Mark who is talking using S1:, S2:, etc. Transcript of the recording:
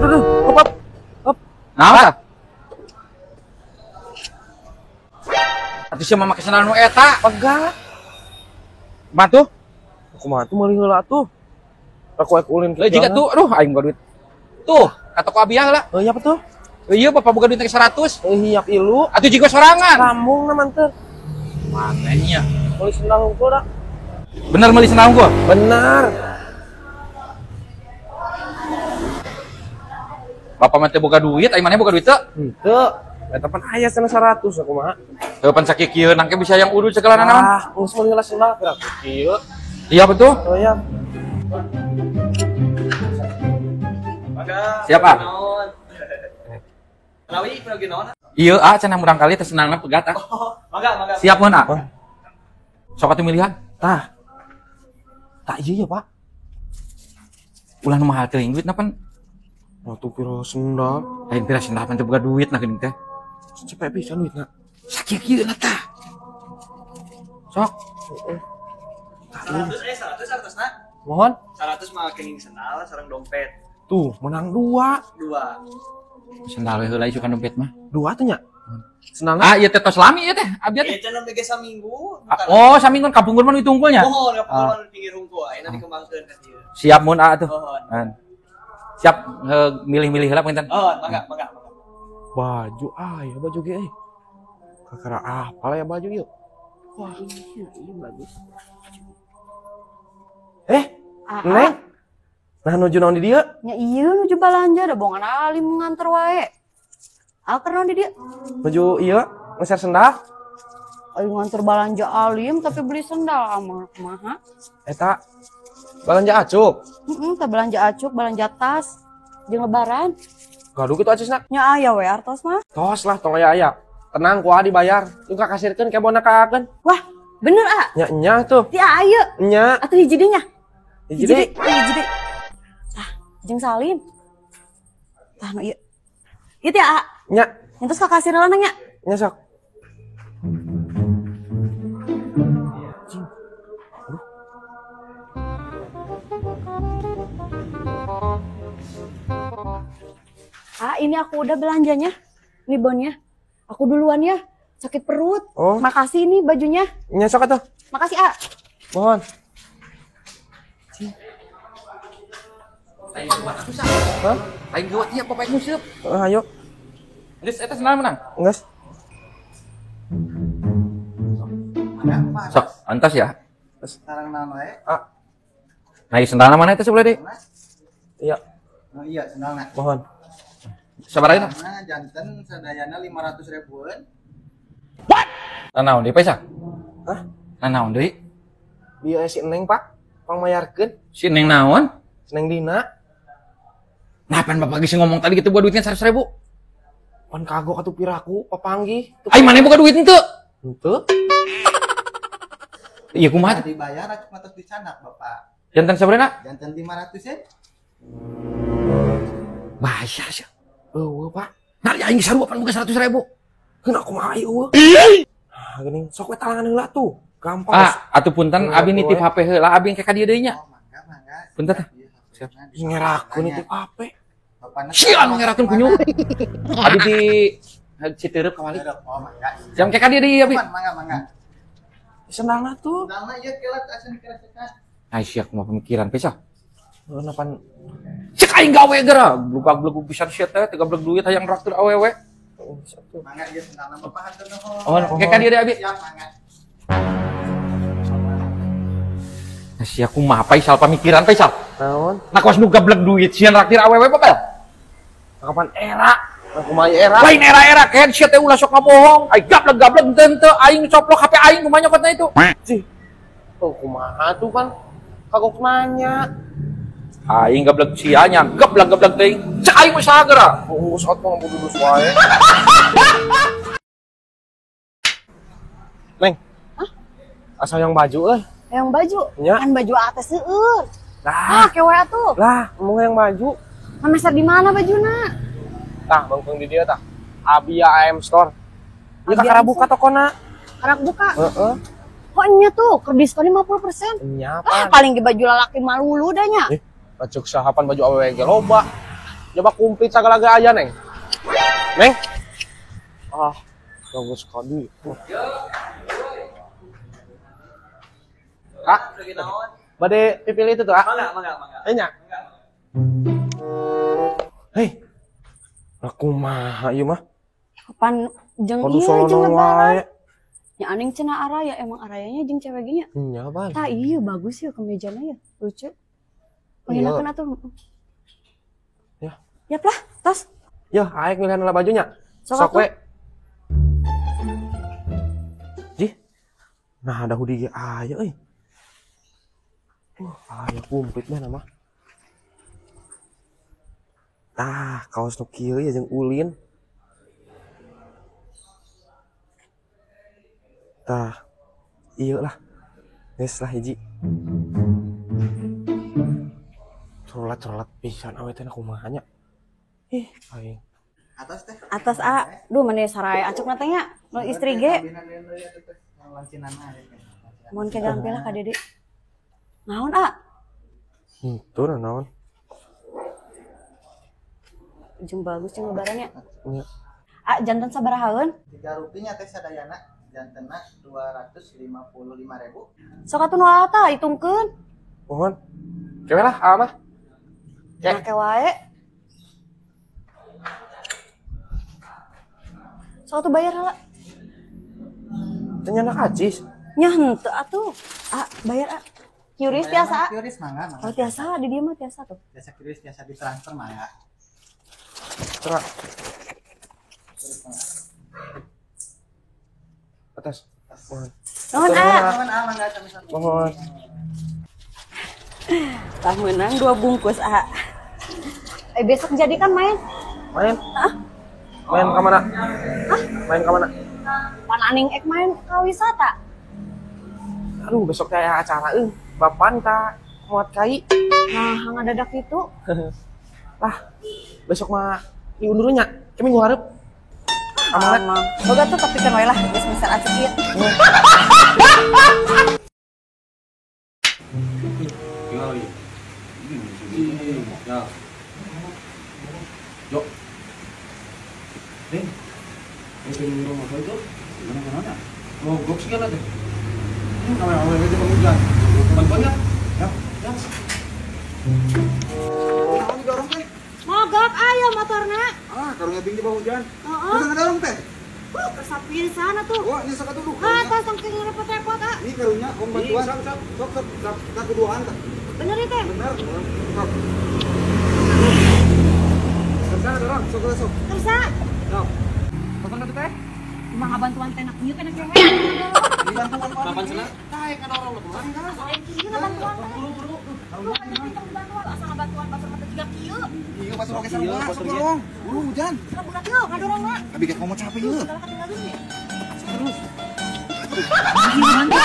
S1: Duh, hop hop.
S2: Naon tah? Atuh sia mah make sendal nu eta.
S1: Pegat.
S2: Matuh.
S1: Kumaha tuh meuli heula tuh. Aku ek ulin
S2: Leuh jiga tuh, aduh aing boga duit. Tuh, ka toko Abiah heula.
S1: Oh iya apa tuh?
S2: Iya, bapak boga duit 100.
S1: Hiap ilu.
S2: Atuh jiga sorangan.
S1: Lambung na manter.
S2: Manehnya.
S1: Meuli sendal hungkul dah.
S2: Bener meuli sendal hungkul?
S1: Benar.
S2: Bapak mah teu boga duit, aing maneh boga duit teu?
S1: Henteu. Eta pan aya cenah 100 aku mah.
S2: Heuh pan sakieu nangke bisa yang urut segala naon.
S1: Ah, geus meuli heula sendal geura kieu.
S2: Iya betul?
S1: Oh iya.
S2: Siapa? Iya, ah cenah murang kali teh senangna pegat ah.
S3: Mangga, mangga.
S2: Siap mun ah. Sok atuh milihan.
S1: Tah. Tah iya ya, Pak.
S2: Ulah nu mahal teuing duitna pan.
S1: Waktu pira sendal.
S2: Lain pira sendal pan teu boga duit nah geuning teh.
S1: Cepet pisan duitna.
S2: Sakieu-kieu na tah. Sok.
S1: Heeh.
S3: 100 100 na.
S1: Mohon.
S3: 100 mah kenging sendal sareng dompet.
S1: Tuh, menang 2.
S3: 2.
S2: Sendal we heula isukan dompet mah.
S1: 2 tuh nya. Sendalna.
S2: Ah, ieu teh tos lami ieu teh, abdi teh.
S3: Ieu cenah ge saminggu.
S2: Oh, saminggu kapungkur mah nu tungkulnya.
S3: Mohon, kapungkur mah pinggir hungkul, ayeuna dikembangkeun ka dieu.
S2: Siap mun ah tuh.
S3: Mohon.
S2: Siap milih-milih heula punten.
S3: Oh, mangga, mangga, mangga.
S1: Baju ah ya baju ge euy. Kakara apal ya baju ieu.
S4: Wah, iya, iya bagus.
S1: Neng. Nah nuju naon di dieu?
S4: Nya ieu nuju balanja da bongan alim nganter wae. Aker naon di dieu?
S1: Nuju ieu ngeser sendal.
S4: Ayo nganter balanja alim tapi beli sendal ama kumaha?
S1: Eta balanja acuk.
S4: Heeh, teh belanja acuk, belanja tas jeung lebaran.
S1: Gaduh kitu acisna.
S4: Nya aya we artos mah.
S1: Tos lah tong aya aya. Tenang ku dibayar. Jeung ka kasirkeun kebonna kaakeun.
S4: Wah, bener ah.
S1: Nya nya tuh.
S4: Ti aya.
S1: Nya.
S4: Atuh hiji deui nya.
S1: Hiji deui.
S4: Hiji deui. Tah, jeung salin. Tah nu ieu. Ieu teh ah.
S1: Nya.
S4: Entos ka kasir heula nya.
S1: Nya sok.
S4: Ah, ini aku udah belanjanya. Ini bonnya. Aku duluan ya. Sakit perut.
S1: Oh.
S4: Makasih ini bajunya.
S1: Nya sok atuh.
S4: Makasih, ah.
S1: Mohon.
S2: Lain geuwat atuh sah.
S1: Hah?
S2: Lain geuwat ieu bapak nguseup.
S1: Ayo.
S2: Geus eta sendal menang?
S1: Geus.
S2: Sok, antos ya.
S5: Sarang naon wae?
S1: Ah.
S2: Nah, ieu sendalna mana eta sebelah deui?
S1: Iya.
S5: Oh iya, sendalna.
S1: Mohon.
S2: Sabaraha eta?
S5: Nah, janten sadayana 500 ribuan.
S2: What? Nah, naon deui, Pak?
S1: Hah?
S2: Nah, naon deui?
S1: Bieu si Neng, Pak. Pangmayarkeun.
S2: Si Neng naon?
S1: Si Neng Dina.
S2: Nah, pan bapak geus ngomong tadi gitu buat duitnya 100 ribu.
S1: Pan kagok atuh piraku papanggih.
S2: Ai maneh boga duit henteu?
S1: Henteu.
S2: Iya kumaha?
S5: Dibayar acuk mah tos dicanak, Bapak.
S2: Janten sabaraha?
S5: Janten 500 ya.
S2: Bayar sia.
S1: Eueuh, Pak.
S2: Nah, aing sarua pan boga 100 ribu.
S1: Keun aku mah ai eueuh. Nah, geuning sok we talangan heula tuh. Gampang.
S2: Ah, atuh punten abi nitip HP heula, abi engke ka dieu deui nya.
S5: Oh, mangga, mangga.
S2: Punten tah.
S5: Siap.
S1: Ngerakeun nitip HP.
S2: Sia anu ngerakeun kunyuk. Abi di Citeureup kawali.
S5: Oh, mangga.
S2: Jam ke ka dieu deui abi.
S5: Mangga, mangga.
S1: Sendalna tuh.
S5: Sendalna ieu kelat asa dikeresekan.
S2: Ai sia kumaha pemikiran pisah.
S1: Heuh napan
S2: cek aing gawe geura, blugag-blugug pisan sia teh, teu gablek duit hayang traktir awewe.
S5: Mangga ieu sendalna bapak hatur nuhun.
S2: Oh, ke ka dieu deui abi.
S5: Siap, mangga.
S2: Nah, sia kumaha Faisal pamikiran Faisal?
S1: Naon?
S2: Nah kos nu gablek duit sia traktir awewe apa, Pel?
S1: Kapan era? Nah, kumaha era?
S2: Lain era-era ken sia teh ulah sok ngabohong. Ai gablek-gablek henteu aing coplok HP aing kumaha nyokotna itu.
S1: Cih. Oh, kumaha tuh kan? Kagok nanya.
S2: Aing gablek sia nya, gablek-gablek teuing. Cek aing usaha geura.
S1: Oh, sok mah ngabududus wae. Neng.
S4: Hah?
S1: Asal yang baju euy.
S4: Yang baju?
S1: Nya.
S4: Kan baju atas seueur.
S1: Lah.
S4: Ah, kewe atuh.
S1: Lah, ngomong yang baju.
S4: Meser di mana bajuna?
S1: Tah, bangkung di dieu tah. Abia AM Store. Ieu kakara buka tokona.
S4: Karak buka?
S1: Heeh.
S4: Kok nya tuh keur diskon 50%?
S1: Nya
S4: Ah, paling ge baju lalaki malulu dah nya.
S1: Acuk sahapan baju awewe ge loba. Coba komplit sagala ge aya, Neng. Neng. Ah, bagus kali. Ah, bade pipilih itu tuh, ah.
S3: Mangga, mangga, mangga.
S1: Nya. Hei. Aku mah ieu mah.
S4: Kapan jeung ieu jeung lebaran. Nya aning cenah araya, emang arayanya jeung cewek ge nya.
S1: Nya ban.
S4: Tah iya bagus ya kemejana ya, lucu. Penginakan atuh.
S1: Ya.
S4: Yap lah, tas.
S1: Ya, aek milihan lah bajunya. Sok we. Jih. Nah, ada hoodie ge aya euy. Aya komplit mah nama. Tah, kaos nu kieu ya jeung ulin. Tah, iya lah. Geus lah hiji. Colat-colat pisan awe teh kumaha nya. Ih, aing.
S5: Atas teh.
S4: Atas a. Duh, mane sarai acukna teh nya. Nu istri ge. Mun ke gampil lah ka Dede. Naon a?
S1: Henteu naon.
S4: Jeung bagus jeung lebaran nya.
S1: Nya.
S4: A janten sabarahaeun?
S5: 3 rupiah teh sadayana. Jantena 255.000.
S4: Sok atuh nu ata hitungkeun.
S1: Mohon. Kewe lah a mah.
S4: Nah, ke wae. Sok atuh bayar heula.
S1: Teu nyandak acis.
S4: Nya henteu atuh. A bayar a. QRIS tiasa.
S5: QRIS mangga, mangga.
S4: Oh tiasa di dieu mah tiasa tuh.
S5: Tiasa QRIS tiasa ditransfer mangga.
S1: Tra. Atas. Mohon.
S4: Nuhun a.
S5: Nuhun a mangga sami-sami.
S1: Mohon.
S4: Tah meunang 2 bungkus a. Besok jadi kan main?
S1: Main?
S4: Hah?
S1: Main ke mana?
S4: Hah?
S1: Main ke mana?
S4: Pan aning ek main ke wisata.
S1: Aduh, besok teh aya acara euy. Bapan ka muat kai.
S4: Nah, ngadadak itu.
S1: Lah, besok mah diundur nya. Ke minggu hareup.
S4: Aman. Boga tuh tapi kan wae lah geus meser acuk ieu.
S2: Ya. Yo. Ding. Ini rumah itu gimana kemana? Mogok sih kan teh. Ini awal-awal aja bang hujan. Bantuannya? Ya, ya.
S5: Naon didorong teh?
S4: Mogok ayo motorna.
S5: Ah, karunya tinggi bang hujan.
S4: Heeh.
S5: Udah ngedorong teh.
S4: Kesapian sana tuh.
S5: Wah, ini sok atuh duh.
S4: Ah, tas tong repot-repot ah.
S5: Ini karunya om bantuan. Sok sok sok sok tak keduaan teh.
S4: Bener ya teh?
S5: Bener. Sok. Kersa dorong, sok sok.
S4: Kersa.
S5: Sok.
S2: Kapan atuh teh?
S4: Kumaha bantuan teh nak ieu kana kehe.
S5: Bantuan
S1: Kapan cenah?
S5: Tah kadorong lu kumaha?
S4: Lain kieu bantuan teh.
S5: Buru-buru.
S4: Lu kan bantuan asa ngabantuan batur mah juga kieu.
S5: Iya, batur oge sarua, sok dorong. Buru hujan.
S4: Berat yeuh ngadorong mah.
S5: Abi ge komo capek yeuh.
S4: Segala katinggal geus.
S5: Terus.
S2: Bantu.